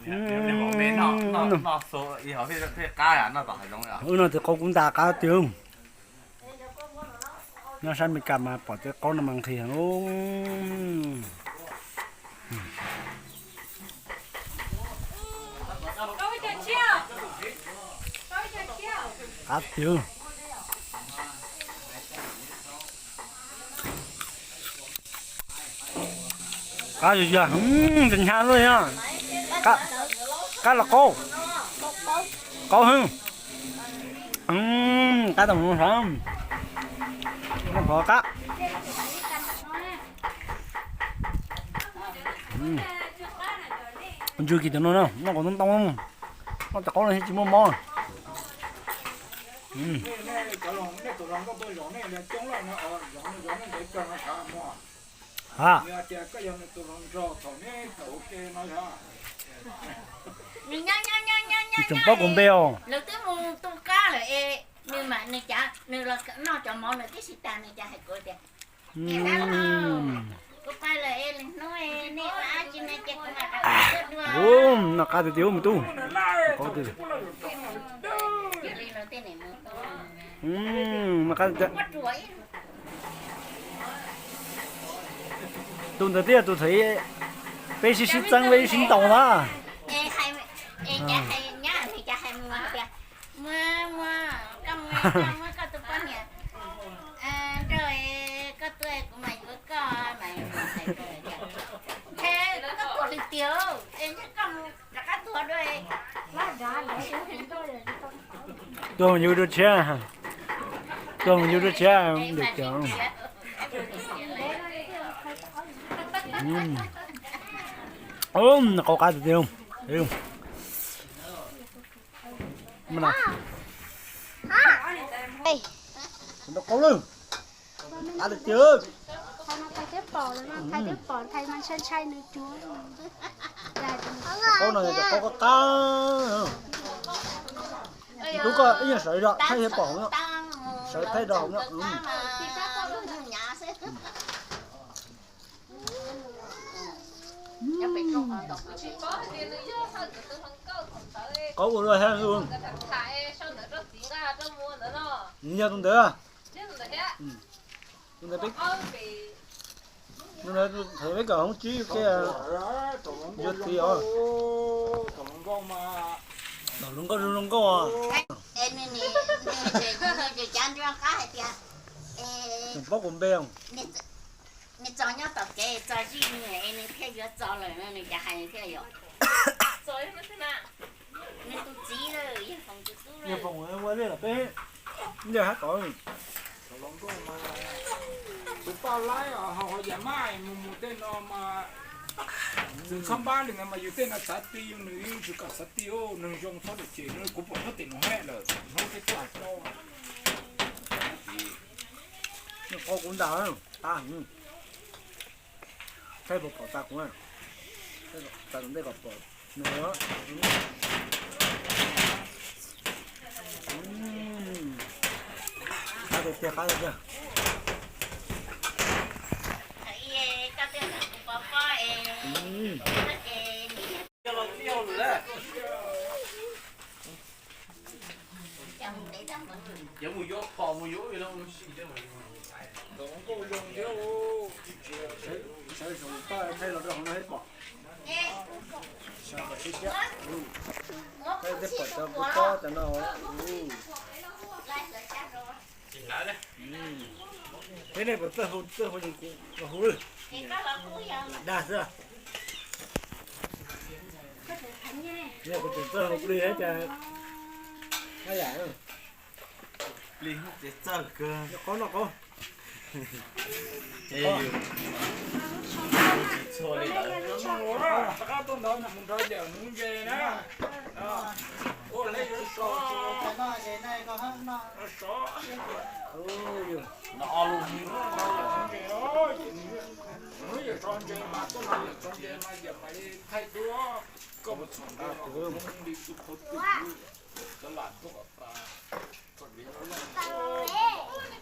Wb noj tus qaub kub ntas qab tiag. Nyob sab Amelikas mas pom tej qaub no mas nqhis heev. Qab tiag. Qab yog yog, ntxim hnyav luaj yog. Qab los qaub, qaub heev. Qab tau mus sav, qab. Ntswg kis tam no na, noj kom ntoo ntoo, noj cov qaub no thiaj tsis muaj mob. Ha, nws tseem paub kuv npe os. Lawv twb mus tu qab lawm es nws mas nws cas nws los noj cov mov nws tib si tas nws cas hais kuv tias, kuv pais lawm es lwm hnub nej ua dab tsi no ces kuv mam rov qab tuaj dua. Noj qab tiag tiag mus tub. Qaub tiag. Noj qab tiag. Tus ntawd thiaj tus thaum peb sib sib txeeb peb sib ntaus na. Muab, muab, koj muab, muab koj tus poj niam nrauj, koj tuaj kuv mam yuav koj mas. Ntshe koj tuag lwm tiag, es koj mus rov qab tuag dua. Tuag mus yuav dua tshiab, tuag mus yuav dua tshiab lwm tiag. Qaub qab tiag tiag. Qaub lawm. Qab tiag tiag. Qaub no yog cov qaub qab qab. Tub koj ib nyuag sawv zog thaij thiab pom hauv no. Sawv thaij rau hauv no. Qaub ua luaj thiab. Nws yog tus ntawd. Tus ntawd peb, tus ntawd peb kom hoob tsib ua ke. Yuav txiv os. Tom hluas nkauj zoo zoo nkauj os. Nws paub kuv npe os. Nws txo nyob tom kev txo zij nws es nws thiaj yuav txo lawm no nws cas hais thiaj yom. Nws tus txiv lawm yog foom tus tub lawm. Yog foom ua li lawm peb ntiaj hab tod. Tus poj laib ho yam maj mus mus tej no mas txwv txhob npab li ntawd mas yus tej no xav ti nws yeej tsis kam xav ti. Neeg zoo txhob cem nws, kuv pom nyob tim no hab lawm hnub peb tuaj hais rau. Nws qau kuv ntas, tas, thaij puas pom tas kuv, tas tus ntej kom pom nws. Qab tiag tiag, qab tiag tiag. Sawv zoo toj thaij los rau hauv no pom. Peb thiaj pom cov kua txob cov no. Peb nej puas txawj hu, txawj hu los hu, dag xwb. Nej kuv tseem txawj hu plig cas, haj yam. Plig ces txawj kawg. Qaub noj qaub. Rov qab tuaj ntawd mus nrog yawm mus ntse na. Ua li yuav sov. Hnub yawm tso ntses mas tuaj no yawm tso ntses mas yawm mam li thaij duab. Koj mus txhom ntses li tus qhov twg.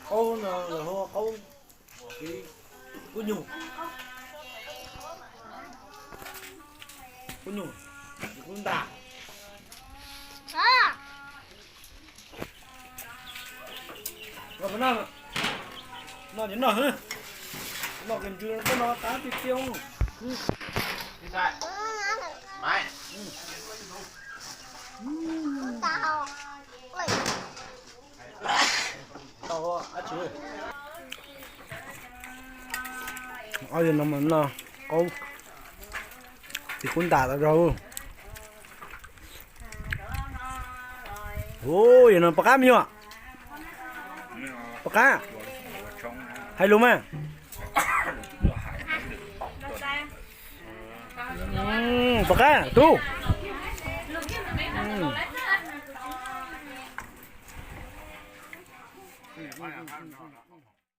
Qaub no lawv hu qaub, kub nyuj, kub nyuj. Kub ntas. Noj, noj, noj, noj kws ntsw koj no tab tiag tiag. Ob yawg no mas noj qaub, tis kub ntas tau rau. Ua, yawg no puas qab me nyuam? Puas qab? Hais lus mas. Puas qab tub?